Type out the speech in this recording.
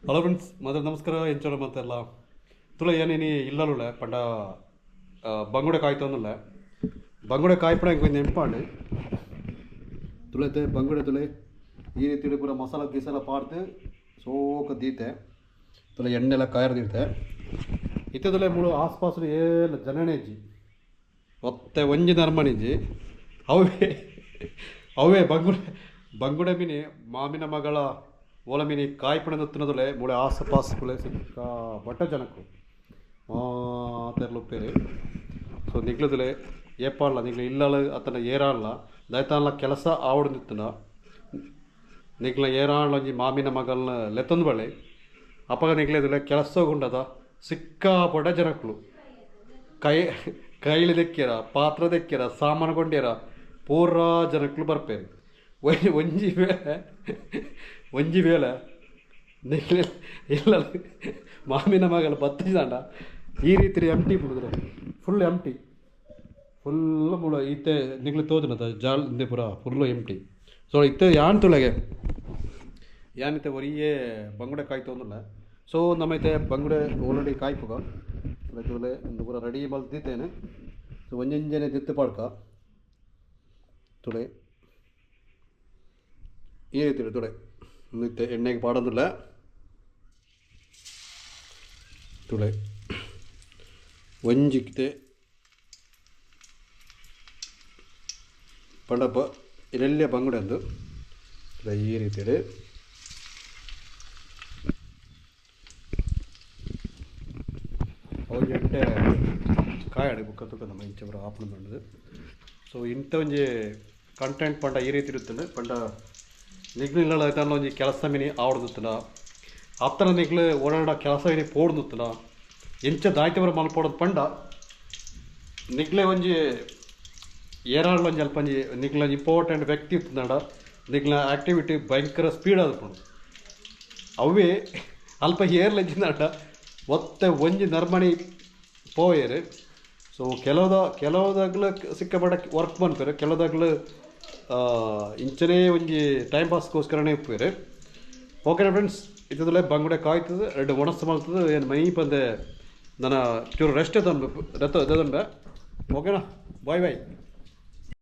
Hello friends, ಮೊದಲು ನಮಸ್ಕಾರ. ಎಂಚೋಡ ಮಾತೆಲ್ಲ ತುಳ ಏನೇನಿ ಇಲ್ಲಲುಳ್ಳೆ ಪಂಡ ಬಂಗುಡೆ ಕಾಯ್ತೊಂದುಲ್ಲೆ. ಬಂಗುಡೆ ಕಾಯ್ಪಣ ಇಂಕೊಂಜಿ ನೆಂಪಾಂಡ್. ತುಳೆತೆ ಬಂಗುಡೆ ತುಳೆ ಈ ರೀತಿ ಪೂರ ಮಸಾಲ ಗೀಸಾಲ ಪಾಡ್ದು ಸೋಕ ದೀತೆ. ತುಲೆ ಎಣ್ಣೆಲ್ಲ ಕಾಯರ್ದಿರ್ತೆ. ಇತ್ತೆ ತುಲೆ ಮೂಳು ಆಸ್ಪಾಸ್ ಏಲ ಜನನೇ ಇಜ್ಜಿ, ಒತ್ತೆ ಒಂಜಿ ನರ್ಮಣಿಜ್ಜಿ. ಅವೇ ಅವೇ ಬಂಗುಡೆ ಬಂಗುಡೆ ಮಿನಿ ಮಾಮಿನ ಮಗಳ ಓಲ ಮಿನಿ ಕಾಯ್ಪಣ ತುನದುಲೆ ಮೂಳೆ ಆಸುಪಾಸು ಪುಲೆ ಸಿಕ್ಕ ಬಟ್ಟ ಜನಕ್ಕು ಮಾತೆರ್ಲು ಉಪ್ಪೇರು. ಸೊ ನಿಗ್ಲುದುಲೆ ಏಪಾಡ್ಲ ನಿಗ್ಲು ಇಲ್ಲಳು ಅತನ ಏರಾಡ್ಲ ದಯತಾನ್ಲ ಕೆಲಸ ಆವಡು ನಿತ್ತನ ನಿಗ್ಲ ಏರಾಡ್ಲ ಒಂಜಿ ಮಾಮಿನ ಮಗಳನ್ನ ಲೆತ್ತೊಂದು ಬಳೆ ಅಪಗ ನಿಗ್ಲೇದುಲೆ ಕೆಲಸ ಗುಂಡದ ಸಿಕ್ಕಾಪಟ್ಟೆ ಜನಕ್ಕಳು ಕೈ ಕೈಲಿ ದೆಕ್ಕ್ಯರ, ಪಾತ್ರ ದೆಕ್ಕ್ಯರ, ಸಾಮಾನು ಕೊಂಡ್ಯರ ಪೂರಾ ಜನಕ್ಕಳು ಬರ್ಪೇರು. ಒಂಜಿ ವೇಳೆ ಒಂಜಿ ವೇಳೆ ನಿಗ್ಲೆ ಇಲ್ಲ ಮಾಮಿನ ಮಗಳ ಬತ್ತಿದಾಂಡ ಈ ರೀತಿ ಎಂಟಿ ಬಿಡುದ್ರೆ ಫುಲ್ ಎಂಟಿ ಫುಲ್ ಮುಳ ಇತ್ತೆ ನಿಗ್ಲು ತೋಜುನದ ಜಾಲ್ ಇಂದೆ ಪೂರ ಫುಲ್ಲು ಎಂಟಿ. ಸೊ ಇತ್ತೆ ಯಾನ್ ತುಳಗೆ ಯಾನಿತ್ತೆ ಒರಿಯೇ ಬಂಗುಡೆ ಕಾಯಿ ತೊಂದಿಲ್ಲ. ಸೊ ನಮ್ಮೈತೆ ಬಂಗುಡೆ ಆಲ್ರೆಡಿ ಕಾಯ್ಪುಗ ತುಲೆ ಒಂದು ಪೂರ ರೆಡಿ ಮಲ್ತಿದ್ದೇನೆ. ಸೊ ಒಂಜೊಂಜನೆ ದಿತ್ತು ಪಾಡ್ಕ ತುಳೆ ಈ ರೀತಿ ತುಳೆ ಇತ್ತೆ ಎಣ್ಣೆಗೆ ಪಾಡೊಂದಿಲ್ಲ. ತುಳೆ ಒಂಜಿಕ್ತೆ ಪಂಡಪ್ಪ ಇಲ್ಲೆಲ್ಲ ಬಂಗುಡೆ ಅಂದು ತುಳೆ ಈ ರೀತಿ ಅವು ಎಡ್ಡೆ ಕಾಯಾಡು ಬುಕ್ಕ ತುಕ್ಕ ನಮ್ಮ ಇಂಚ ಪೂರ ಆಪುಂಡು. ಸೊ ಇಂಥ ಒಂಜಿ ಕಂಟೆಂಟ್ ಪಂಡ ಈ ರೀತಿ ಇರುತ್ತದೆ. ಪಂಡ ನಿಗ್ಲು ಇಲ್ಲ ಒಂಜಿ ಕೆಲಸ ಮಿನಿ ಆವಡ್ದುತ್ತನ ಅತ್ತನ ನಿಗ್ಲು ಓಡಾಡ ಕೆಲಸ ಮಿನಿ ಪೋಡ್ದುತ್ತನ ಎಂಚ ದಾಯ್ತವರ ಮಲ್ಪೋಡೋದು ಪಂಡ ನಿಗ್ಲೆ ಒಂಜಿ ಏರಾಡ್ಲ ಒಂಜಿ ಅಲ್ಪ ಒಂಜಿ ನಿಗ್ಲ ಒಂಜಿ ಇಂಪಾರ್ಟೆಂಟ್ ವ್ಯಕ್ತಿ ಇತ್ತಂಡ ನಿಗ್ಲ ಆ್ಯಕ್ಟಿವಿಟಿ ಭಯಂಕರ ಸ್ಪೀಡ್ ಆದಪುಂಡು. ಅವೇ ಅಲ್ಪ ಏರ್ಲಂಚಿಂದಾಂಡ ಒತ್ತೆ ಒಂಜಿ ನರ್ಮಣಿ ಪೋಯೇರು. ಸೊ ಕೆಲವುದಾಗ್ಲು ಸಿಕ್ಕಾಪಟ್ಟೆ ವರ್ಕ್ ಮನ್ಪೇರು, ಕೆಲವುದಾಗ್ಲು ಇಂಚನೇ ಒಂಜಿ ಟೈಮ್ ಪಾಸ್ಗೋಸ್ಕರನೇ ಉಪ್ಪೇರು. ಓಕೆನಾ ಫ್ರೆಂಡ್ಸ್, ಇತ್ತದಲ್ಲೇ ಬಂಗುಡೆ ಕಾಯ್ತದೆ ಎರಡು ಒಣಸು ಮಲ್ತದೆ ಏನು ಮೈ ಪಂದೆ ನನ್ನ ಚೂರು ರೆಸ್ಟ್ ತಂದು ಓಕೆನಾ, ಬಾಯ್ ಬಾಯ್.